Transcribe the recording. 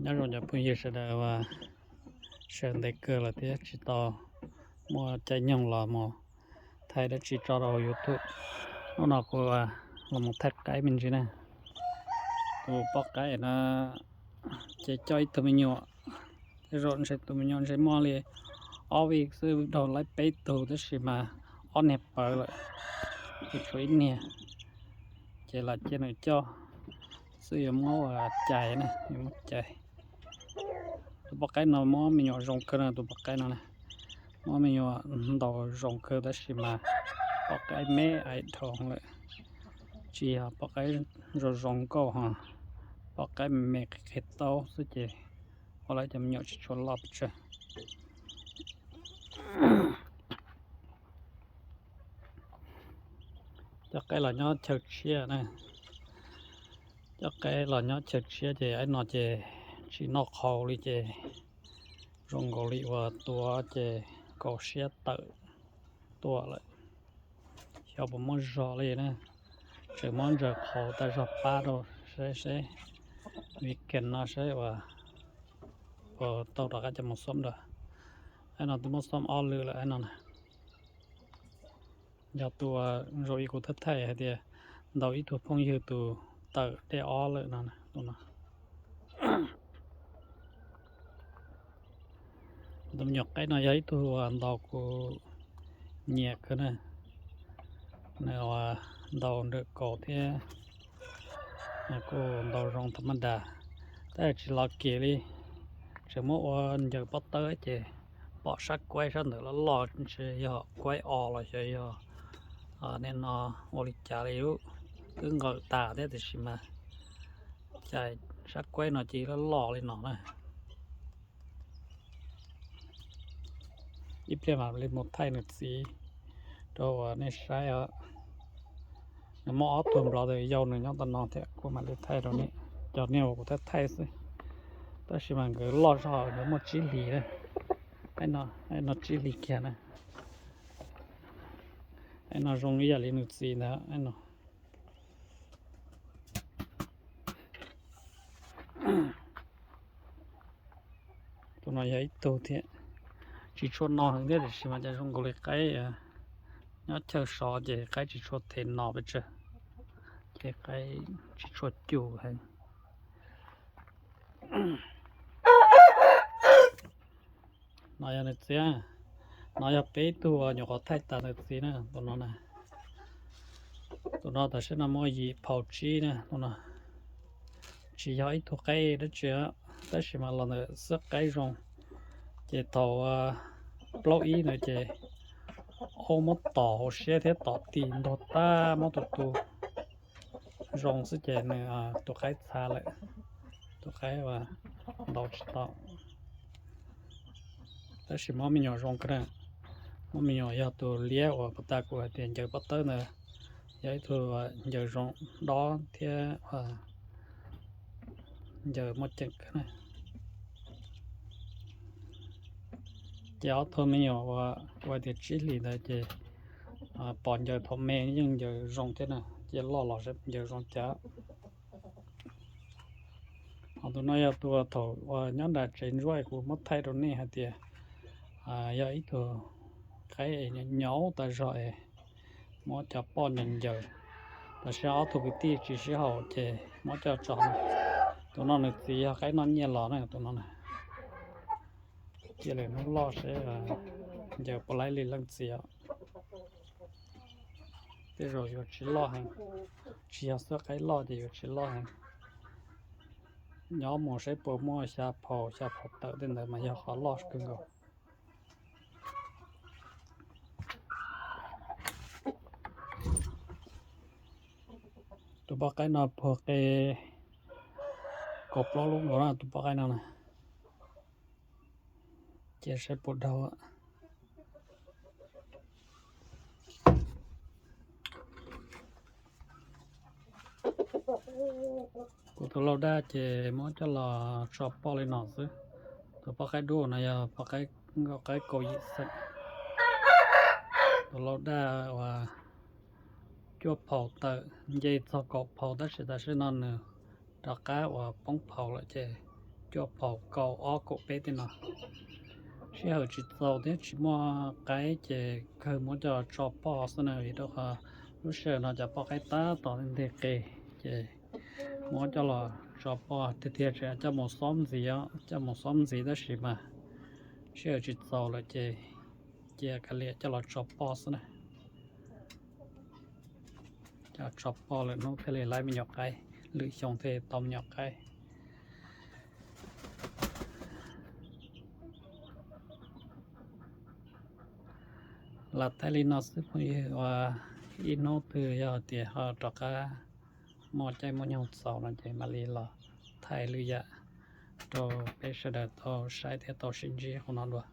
Nyob zoo cov phooj ywg sawv daws uas sawv ntev kawg lawm thiab tsis tau muaj caij nyoog los mus thaij dab tsi tso rau hauv YouTube. Hnub no kuv los mus thaij qaib me ntsis na. Tus poj qaib no ces coj ib tug me nyuam, tej zaum ntshe tus me nyuam ntshe muaj li ob vij xwb, dhau laib peb tug tab sis mas ob niag pawv lawm, tshuav ib niag. Ces lam cia nws coj xwb, yuav muab ua cais na, yuav muab cais. Tus poj qaib no muab me nyuam zoo kawg na, tus poj qaib no na, muab me nyuam ntaus zoo kawg tab sis mas poj qaib me ais dhau lawm. Tsis yog poj qaib zoo zoo nkauj ho, poj qaib me me qhia taub xwb ces ua lawv cov me nyuam tsis tshua loj pes tsawg. Coj qaib los nyob chaw tshiab na, coj qaib los nyob chaw tshiab ces aib no ces tsis noj qhauv li ces zoo nkaus li uas tuav ces kaus siab tawm tuaj lawm. Xyov puas muaj zog li na, tseem muab ntsaws qhauv tas zog pab rau seb seb weekend no seb uas puas tau rov qab coj mus xom dua. Aib no twb muab xom ob lwm lawm aib no na. Yog tus uas zoo ib kuv thaij thaij hais tias ntaus ib tug phooj ywg tus tawm dej ob lawm no, tus no. Tus me nyuam qaib no yog ib tug uas ntaus kuv nyiam kawg na. Nws uas ntaus nrawm kaus thiab kuj ntaus zoo tha maj das, tab sis tsis los kiag li. Tseem muab ua ncaws pob tawb ces pom sab kuaib sab ntawm loj loj, ntshe yog kuaib os los xyov yog nim no ua li cas li lub, twb nqawm tas thiab tiam sis mas cas sab kuaib no cia li loj loj li no na. Ib pliag mam li mus thaij nws txiv rau uas nej saib os. Nws muaj ob tug nplov ntawd yau nws nyob tom no thiab kuv mam li thaij rau nej, cov niag uas kuv thaij thaij xwb. Tab sis mas nkawd loj zog, nkawd muaj tsib hlis na. Aib no tsib hlis kiag na. Aib no zoo ib yam li nws txiv ntag aib no. Tus no yog ib tug thiab, tsis tshua no heev thiab tiam sis mas cas zoo nkaus li qaib nyob chaw sov ces qaib tsis tshua them no pes tsawg, ces qaib tsis tshua cum heev. No yog nws txiv, no yog peb tug uas nyuam qhuav thaij tas nws txiv na, tus no na. Tus no tam sim no muaj yim phaus tsib na, tus no tsis yog ib tug qaib dab tsi, tab sis mas los ntawm xwb qaib zoo. Ces thaum plaub ib ntawd ces ua muab tom hauv siab thiab tom tis ntuag tag muab tus tu zoo xwb ces nws tus qaib txhav lawm, tus qaib uas ntaus tsis tau. Tab sis muab me nyuam zoo kawg na, muab me nyuam yog tus liab uas puag ta kuv hais tias ncaws pob tawb ntawd, yog ib tug ncaws zoo dob thiab ncaws muaj ceem kawg na. Ces ob tug me nyuam uas kuv hais tias tsib hlis ntawd ces pom ncaws thaum me yeej ncaws zoo thiab na, ces loj los ncaws zoo cas. Ho tus no yog tus thaum uas nyob nram tsev ntsuab kuv muab thaij rau nej hais tias yog ib tug qaib nyaum tas zog es muab cov poj ncaws ncaws. Tam sim no ob tug kwv tij tsis sib haum ces muab coj tso. Tus no nws txiv yog qaib noj nyiaj los na, tus no na. Cia lwm hnub loj seb ncaws puas laib li leej txiv os. Tej zaum yuav tsis loj heev, tsis yog xwb qaib loj ces yuav tsis loj heev. Nyob mus seb puas muaj xya phaus, xya phaus tawm tej ntawd mas yog qhov loj kawg nkaus. Tus poj qaib no puag qe kaum plaub lub nkaus na, tus poj qaib no na. Cia saib puas dhau. Kuv tus lau daj ces muab coj los tso poj li no xwb. Tus poj qaib dub no yog poj qaib, nkauj qaib kaum yim xeem. Tus lau daj uas cuaj phaus tawm, nce txog kaum phaus tab sis tam sim no nws rov qab uas poob phaus lawm ces cuaj phaum kaum ob kaum peb tej no. Sij hawm tsis txaus thiab tsis muaj qaib ces kawg muab coj los tso pog xwb na, vim rau qhov lub sij hawm no cov poj qaib tab tom nteg qe, ces muab coj los tso pog tiag tiag tseem coj mus xob ntxiv os, coj mus xob ntxiv tab sis mas sij hawm tsis txaus lawm ces cia kav liam coj los tso pog xwb na. Coj tso pog lwm hnub thiaj li laib me nyuam qaib, lwm xyoo thiaj tau me nyuam qaib. Lam thaij li no xwb phooj ywg, uas ib hnub twg yog tias ho rov qab muaj caij muaj nyoog txaus no ces mam li los thaij lwm yam rau peb sawv daws tau saib thiab tau sib ntsib hauv no dua.